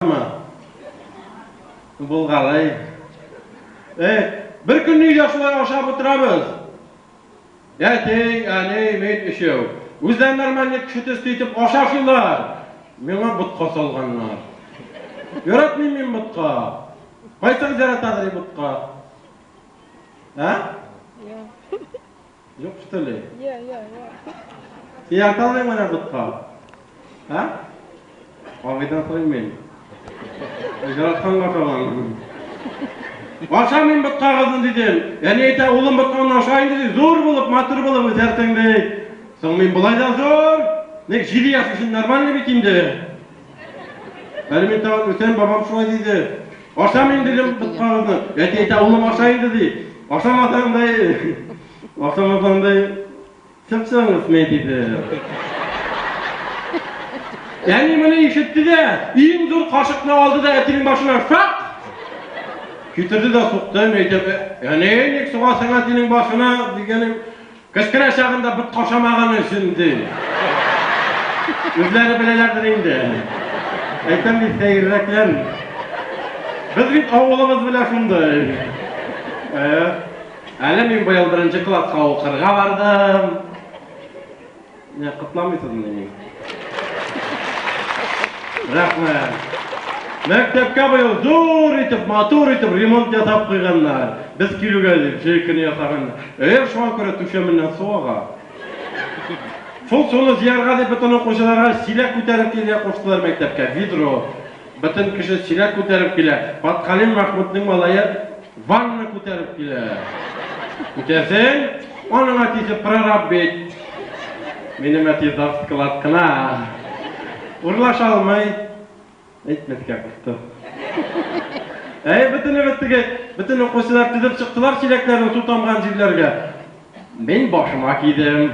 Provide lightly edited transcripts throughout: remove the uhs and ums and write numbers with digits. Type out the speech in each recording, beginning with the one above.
Ма. Булгалый. Э, бер көнне өйдә шулай ашап утырабыз. Әти, әни, мин өчәү. Үзләре нормальный кеше төсле итеп ашашыйлар. Миңа ботка салганнар. Яратмыйм мин ботка. Кайсыгыз яратадыр ботка? А? Я. Юк, что ли? Я, я, я. Син ярата алмыйң менә ботка. А? Абыйдан сорыйм мин. Яратканга ошаган. Ашамыйм боткагызны дидем. Әни әйтә, улым боткаңны аша инде ди. Зур булып, матур булып үсәрсең ди. Соң мин болай да зур. Ник 7 яшь өчен нормальный бит инде. Әле мин тагын үсәм, бабам шулай диде. Ашамыйм дидем боткагызны. Әти әйтә, улым аша инде ди. Ашамасаң да, ашамасаң да чыпчың үсмей диде. Әни моны ишетте дә, иң зур кашыкны алды да әтинең башына шак! Китерде дә сукты. Мин әйтәм, әни, ник сугасың әтинең башына дигәнем, кечкенә чагында ботка ашамаган өчен ди. Үзләре беләләрдер инде. Әйтәм бит, сәеррәкләр. Без бит авылыбыз белән шундый. Әле мин быел беренче класска укырга бардым. Не, котламыйсызмы ни? Рәхмәт. Мәктәпкә быел зур итеп, матур итеп ремонт ясап куйганнар. Без килүгә дип, җәй көне ясаганнар. Эх, шуңа күрә түшәменнән су ага. Шул суны җыярга дип бөтен укучыларга чиләк күтәреп килергә куштылар мәктәпкә, ведро. Бөтен кеше чиләк күтәреп килә. Фатхалим Мәхмүтнең малае ванна күтәреп килә. Күтәрсен, аның әтисе прораб бит. Минем әти завсклад кына. Урлаша алмый. Әйтмәскә кушты. Әй, бөтенебез теге, бөтен укучылар тезеп чыктылар чиләкләрен су тамган җирләргә. Мин башыма кидем.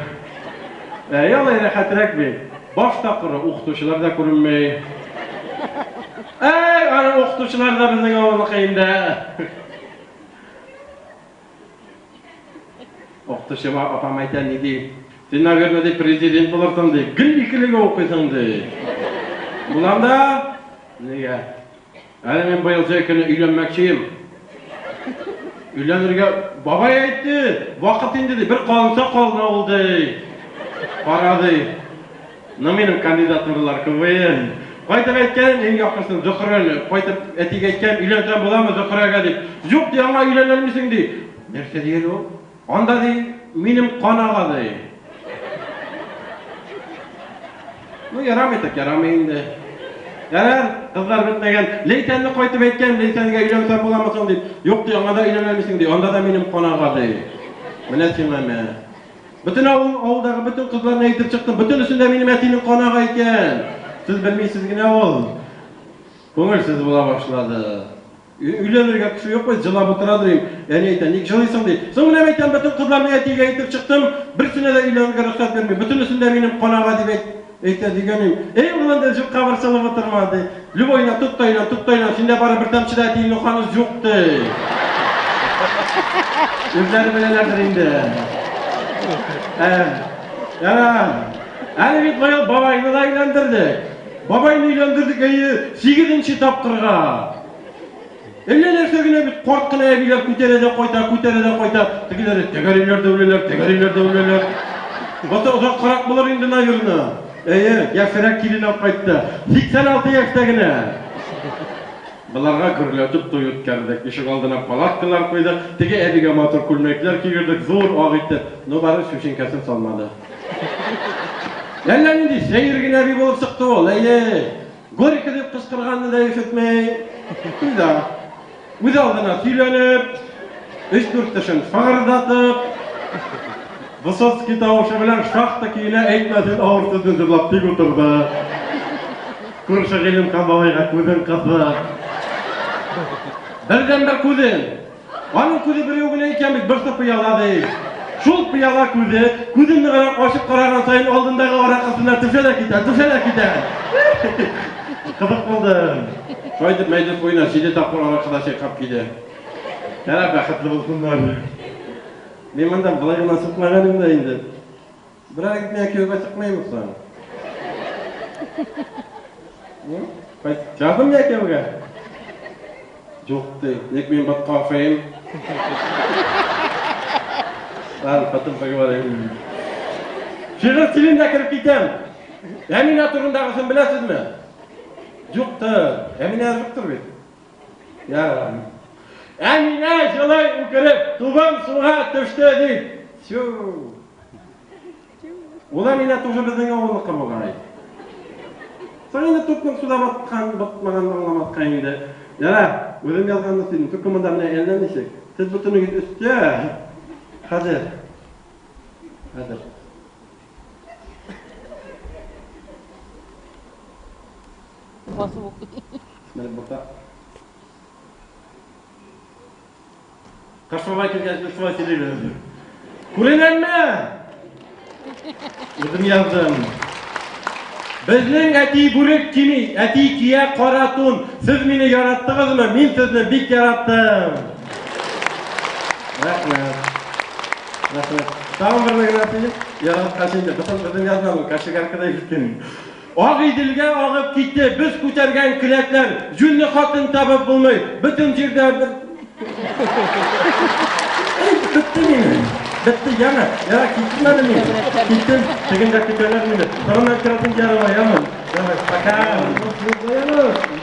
Әй, алай рәхәтрәк бит. Баш та коры, укытучылар да күренми. Әй, аның укытучылары да безнең авылныкы инде. Укытучы апам әйтә, ни ди? Син, наверное, ди, президент булырсың, ди. Гел икелегә укыйсың, ди. Булам да, нигә? Әле мин быел җәй көне өйләнмәкчеем. Өйләнергә бабай әйтте, вакыт инде ди, бер калынса калына ул ди. Кара ди. Ну минем кандидатуралар күбәен. Кайтып әйткән, иң яхшысын Зөһрәне, кайтып әтигә әйткән, өйләнсәм буламы Зөһрәгә дип. Юк ди, аңа өйләнә алмыйсың ди. Нәрсә ди әле ул? Анда ди, минем кан ага ди. Ну, ярамый так ярамый инде. Ярар, кызлар бетмәгән. Ләйсәнне кайтып әйткән, Ләйсәнгә өйләнсәм буламы соң дип. Юк ди, аңа да өйләнәмисең ди. Анда да минем кан ага ди. Менә сиңа мә. Бөтен авыл, авылдагы бөтен кызларны әйтеп чыктым. Бөтенесендә минем әтинең кан ага икән. Сез белмисез генә ул. Күңелсез була башлады. Өйләнергә кеше юк бит, җылап утыра дим. Әни әйтә, ник җылыйсың ди. Соң менә әйтәм, бөтен кызларны әтигә әйтеп чыктым, берсенә дә өйләнергә рөхсәт бирми. Бөтенесендә минем кан ага дип әйт, әйтә дигәнем. Эй, улым, ди, юкка борчылып утырма, ди. Любойына тот та өйлән, тот та өйлән, синдә бары бер тамчы да әтиеңнең каны юк, ди. Үзләре беләләрдер инде. Ә, ярар. Әле бит быел бабайны да өйләндердек. Бабайны өйләндердек, әйе, сигезенче тапкырга. Әллә нәрсә генә бит, карт кына әбиләр күтәрә дә кайта, күтәрә дә кайта. Тегеләре тәгәриләр дә үләләр, тәгәриләр дә үләләр. Бата озаккарак булыр инде, наверно. Әйе, яшьрәк килен алып кайтты. 86 яшьтә генә. Боларга гөрләтеп туй үткәрдек. Ишек алдына палаткалар куйдык. Теге әбигә матур күлмәкләр кигердек, зур ак итеп. Ну, бары чүчинкәсен салмады. Әллә нинди сәер генә әби булып чыкты ул, әйе. Горько дип кычкырганны да ишетми. Туйда. Үз алдына сөйләнеп, өч-дүрт тешен шыгырдатып, Высоцкий тавышы белән шахта көенә әйтмәсен авыр сүзне җырлап тик утырды. Күрше Гыйлемхан бабайга күзен кысып. Бердәнбер күзен. Аның күзе берәү генә икән бит, берсе пыяла ди. Шул пыяла күзе, күзен ныграк ачып караган саен алдындагы аракысына төшә дә китә, төшә дә китә. Кызык булды. Шулай итеп мәҗлес буена җиде тапкыр аракы да чайкап киде. Әнә бәхетле булсыннар. Мин монда болай гына чыкмаган идем дә инде. Берәр егет миңа кияүгә чыкмыймы соң? Яздым Якимгә? Юк, ди. Ник мин ботка ашыйм? Ладно, потом поговорим. Шигырь сөйлим дә кереп китәм. Әминә турындагысын беләсезме? Юктыр. Әминә юктыр бит. Я. Әминә җылый үкереп, тубым суга төште дип. Чү. Ул Әминә тоже безнең авылныкы бугай. Соң инде тупның суда баткан, батмаганын аңламаска инде. Яра, үзем язганны сөйлим. Только монда менә әллә ничек. Сез бөтенегез өстә. Хәзер. Хәзер. Басып укый. Менә булса. Кыш бабай килгәч, без шулай сөйлибез. Күренәме? Үзем яздым. Безнең әти бүрек кими, әти кия кара тун. Сез мине яраттыгызмы? Мин сезне бик яраттым. Рәхмәт. Рәхмәт. Тагын бер генә сөйлим. Яраткач инде, бөтен безнең язмам, кошегаркада киткән. Агыйделгә агып китте без күтәргән келәтләр, Җүнле хатын табып булмый, бөтен җирдә бер... Бетте минем, бетте, яме, яра, киттем әле мин, киттем, тегендә көтәләр мине, соңыннан керәсең ярыма, яме, давай, пока.